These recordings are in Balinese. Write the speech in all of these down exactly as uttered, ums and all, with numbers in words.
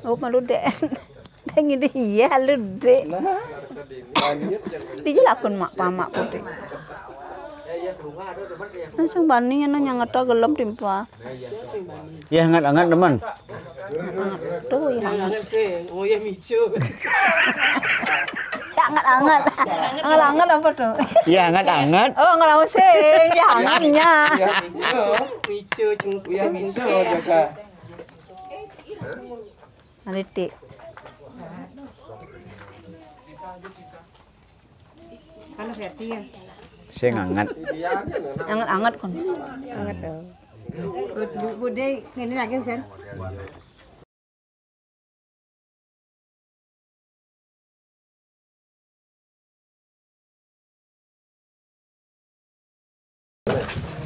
Oh, malu dek. Dek ngidih iya, lu dek. Dijulakun mak pamak putih. Langsung bani anu nyangeta gelem timpa. Ya, anget-anget, teman. Tuh, ya. Anget sih. Oh, ya, micu. Ya, anget-anget. Anget-anget apa tuh? Ya, anget-anget. Oh, anget-anget sih. Ya, angetnya. Ya, micu. Micu, cengkeh, ya, micu, cengkeh. Jaga. Ngeritik. Panas ya, Ti, ya? Sing anget. Anget-anget kon. Anget, oh. Bu, Bu, Bu, deh, ini lagi, Sen.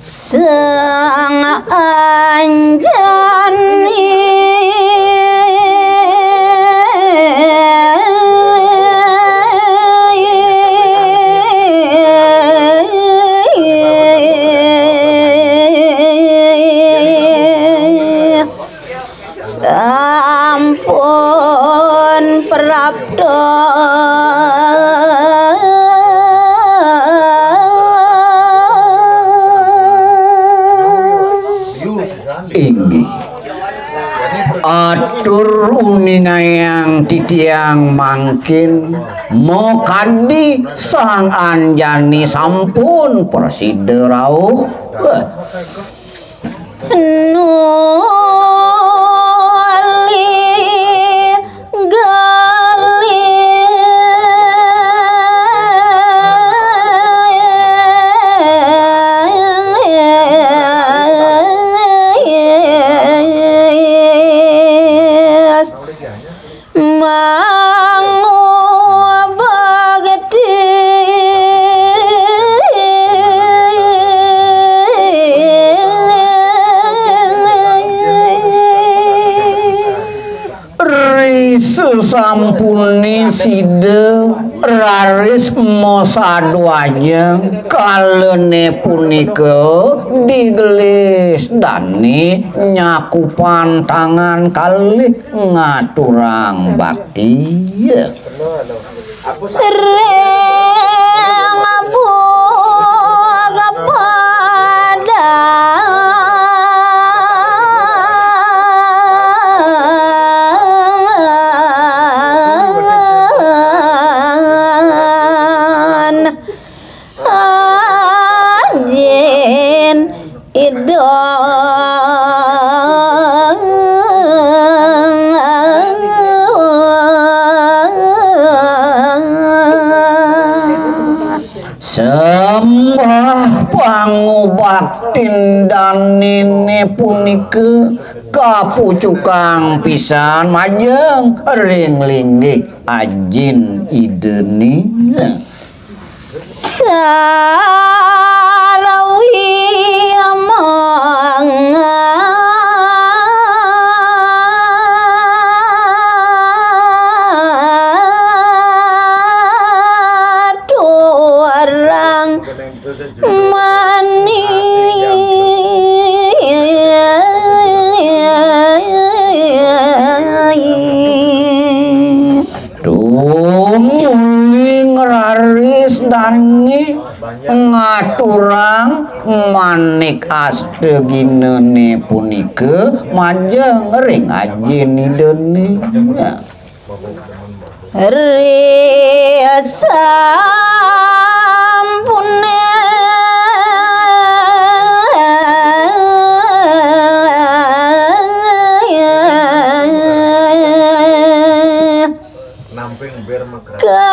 Sang Anjani sampun prapta. Inggih. Atur uningayang titiang mangkin, makadi Sang Anjani sampun prasida rauh. Nuli galis mangubakti. Ri sesampune sida raris masadwaja, kalane punika digelis dane nyakupang tangan kalih ngaturang bakti. Ring buka padan. Ajin Ida. Sembah pangubaktin danene punika kapucukang pisan majeng ring linggih ajin Idane. Sarawi mangaturang mani. Tumuli ngraris dane ngaturang manik asteginane punika majeng ring ajin Idane. Ri sampune Namping bir magra. Kadanungi.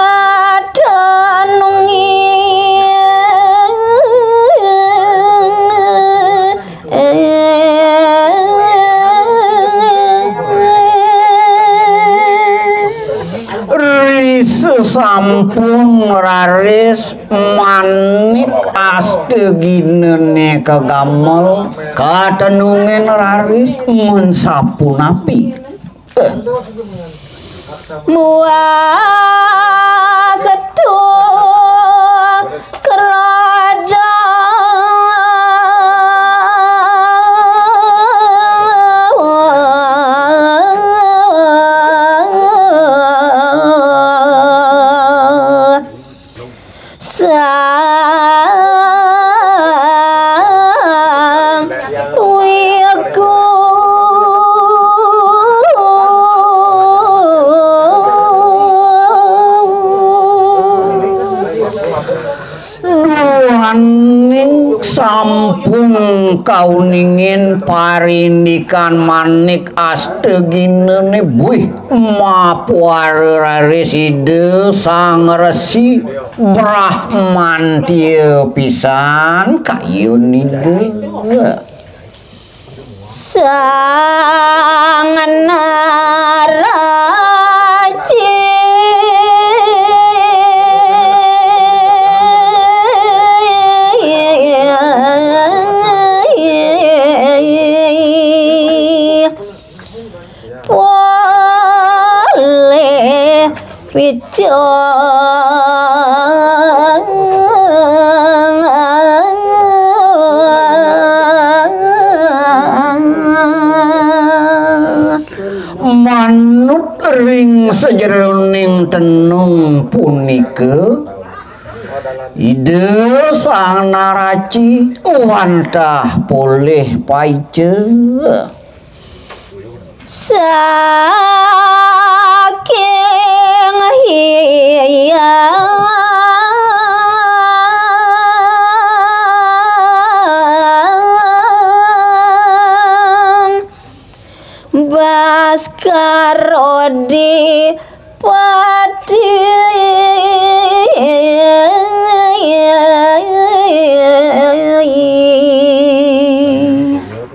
Ri sesampun raris manik asteginane kagamel, katenungen raris men sapunapi. Muasetu kerajaan. kauningin parindikan manik asteginané, buih, mapuara raris Ida Sang Resi, brahmantia pisan kayun Ida. Sang Naraci. Polih picong. Manut ring sajeroning tenung punika, Ida Sang Naraci wantah polih paica. Saking Hyang Baskara Dipati.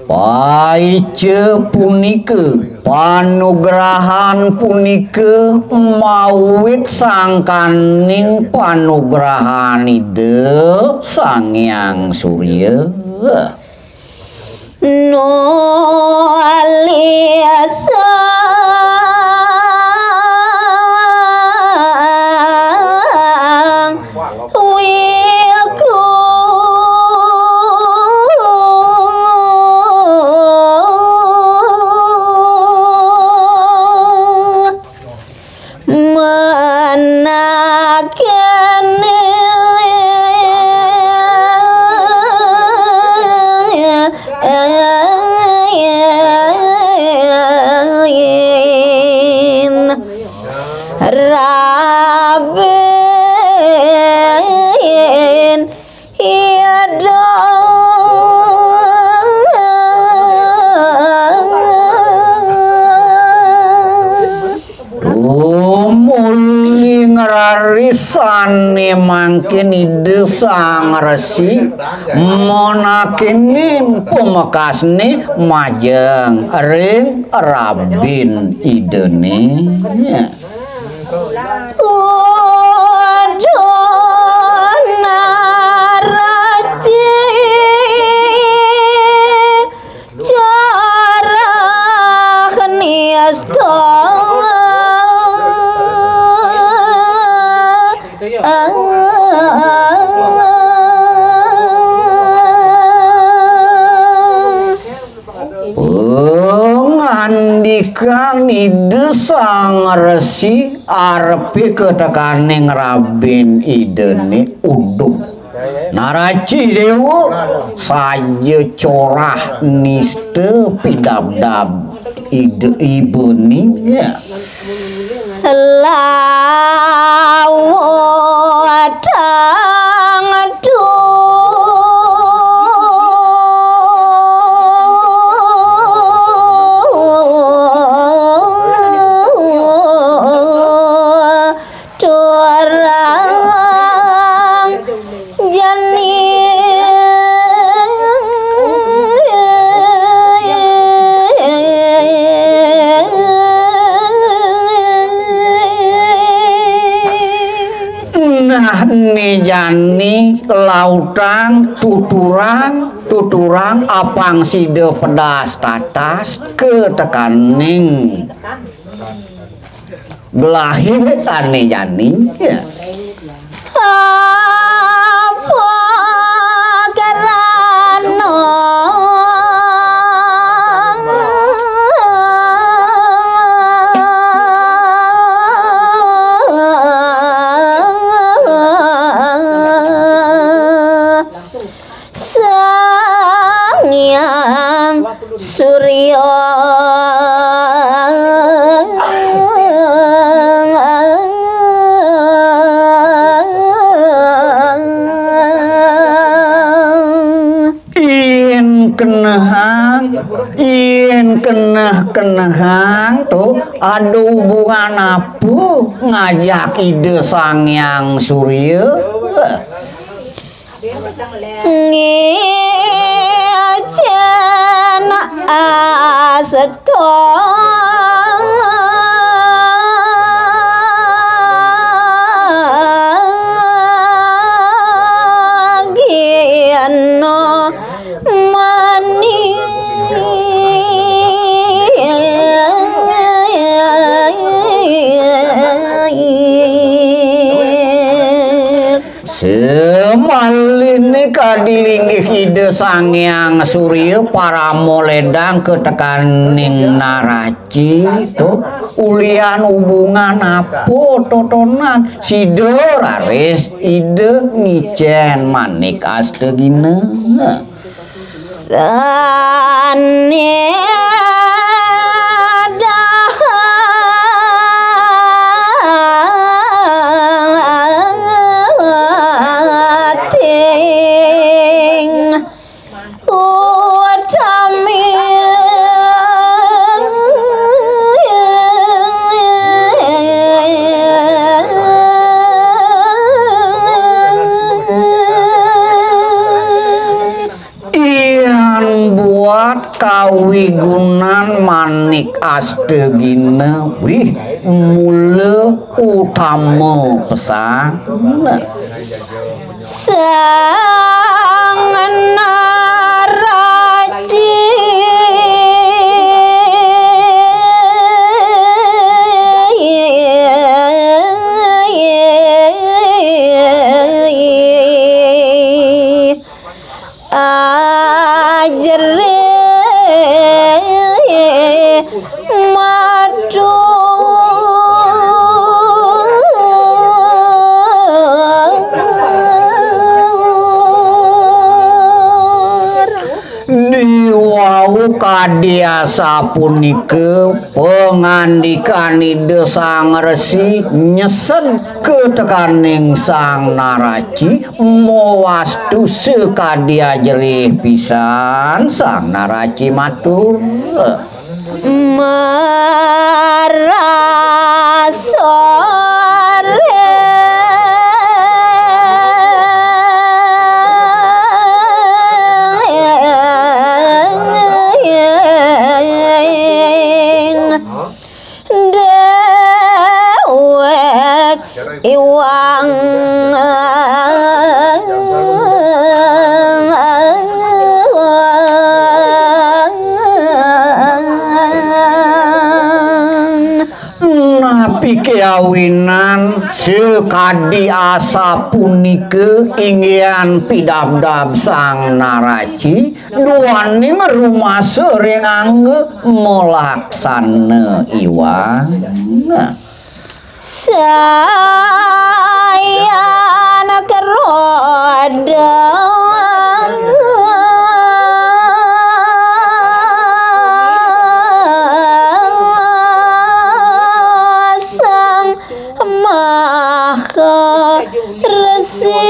Paica punika, panugrahan punika mawit sangkaning panugrahan Ida Sang Hyang Surya. Nuli Sang Wiku. Manakene Rabin Ida. Tumuli ngrarisane mangkin Ida Sang Resi, manakene pamekasne majeng ring rabin Idane. Uduh Naraci, corah nista. Pangandikan Ida Sang Resi arepe katekaning rabin Idane, uduh. Naraci Dewa saja corah nista pidabdab Ida ibune. Lawatang turang jani. Nah, né jani lautang tuturang, tuturang apang sida pedas tatas katekaning gelahé ané jani. Apa karana Sang Hyang Surya. Kenehang tuh, ada hubungan apa ngajak Ida Sang Hyang Surya? Ngicén astagina. Semaliné kadi linggih Ida Sang Hyang Surya parama ledang ka tekaning Naraci to, ulian hubungan apa totonan sida raris Ida ngicén manik astagina. Sané dahating utami. Yan buat kawigunan manik astagina, wih, mula utama pesan. Sang Naraci. Ajerih matur. Diwau kadi asapunika pangandikan Ida Sang Resi nyesed ka tekaning Sang Naraci, mawastu sakadi ajerih pisan Sang Naraci matur. Marasa ring déwék iwang. Napi kawinan sakadi asapunika inggihan pidabdab Sang Naraci, duaning rumasa ring angga malaksana iwang. Sayan keroda Sang Maha Resi.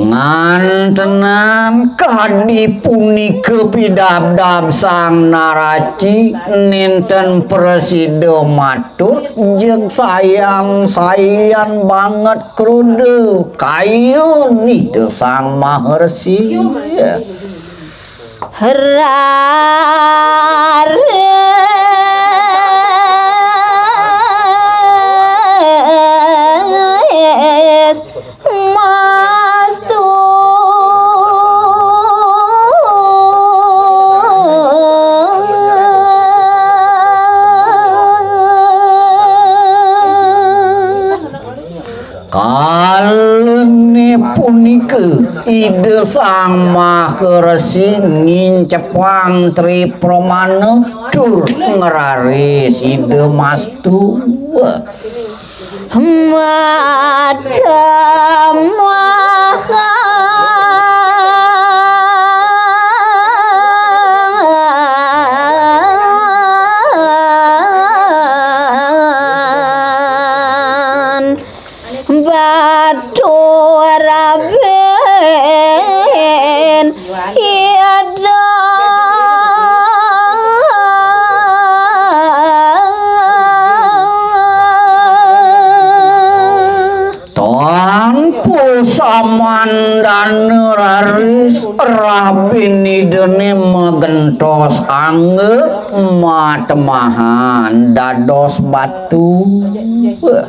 Ngantenan kadi punika pidabdab Sang Naraci, nénten prasida matur, jeg sayan-sayan banget kroda kayun Ida Sang Maha Resi. Raris matur. Kalané punika Ida Sang Maha Resi ngincepang Tri Pramana tur ngraris Ida Mastu. Madamahan. Batu Yen ida tanpa samandana raris, rabin idane magentos angga matemahan dados batu. Wah.